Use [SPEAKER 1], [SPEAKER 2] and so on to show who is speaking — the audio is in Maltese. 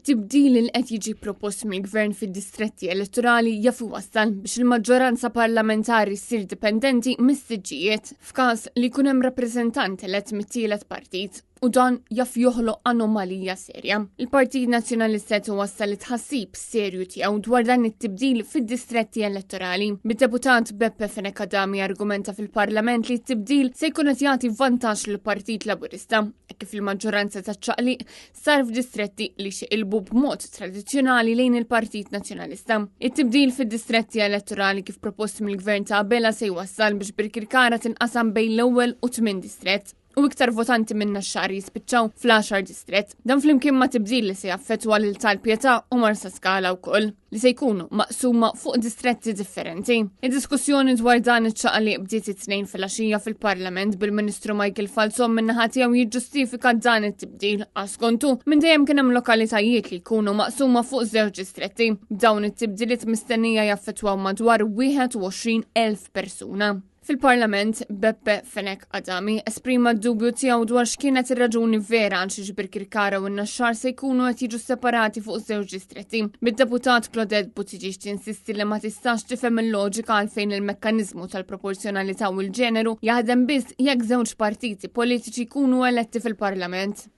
[SPEAKER 1] It-tibdil li qed jiġi propost mill-Gvern fid-distretti elettorali jaf iwassal biex il-maġġoranza parlamentari ssir dipendenti mis-siġġijiet f'każ li jkun hemm rappreżentant elett mit-tielet partit u dan jaf joħloq anomalija serja. Il-Partit Nazzjonalista qed iwassal it-tħassib serju tiegħu dwar dan it-tibdil fid-distretti elettorali. Bid-deputat Beppe Fenech Adami argumenta fil-Parlament li t-tibdil se jkun qed jagħti vantaġġ lill-Partit Laburista kif il-maġġoranza taċ-ċaqliq sar f'distretti li xeqilbu b'mod tradizzjonali lejn il-Partit Nazzjonalista. It-tibdil fid-distretti elettorali kif propost mill-Gvern ta' Abela se jwassal biex Birkirkara tinqasam bejn l-ewwel u tmien distrett u iktar votanti minn Naxxar jispiċċaw fl-10 distrett. Dan flimkien ma' tibdil li se jaffettwa lil Tal-Pietà u Marsaskala wkoll li se jkunu maqsuma fuq distretti differenti. Id-diskussjoni dwar dan iċ-ċaqliq bdiet it-Tnejn filgħaxija fil-Parlament bil-Ministru Michael Falzon min-naħa tiegħu jiġġustifika dan it-tibdil għax skontu minn dejjem kien hemm lokalitajiet li jkunu maqsuma fuq żewġ distretti. Dawn it-tibdiliet mistennija jaffettwaw madwar 21,000 persuna. Fil-Parlament, Beppe Fenech Adami esprima d-dubju tiegħu dwar x'kienet ir-raġuni vera għal xiex Birkirkara u n-Naxxar se jkunu qed jiġu separati fuq żewġ distretti. Bid-deputat Claudette Buttigieg tinsisti li ma tistax tifhem il-loġika għalfejn il-mekkaniżmu tal-proporzjonalità u l-ġeneru jaħdem biss jekk żewġ partiti politiċi jkunu eletti fil-Parlament.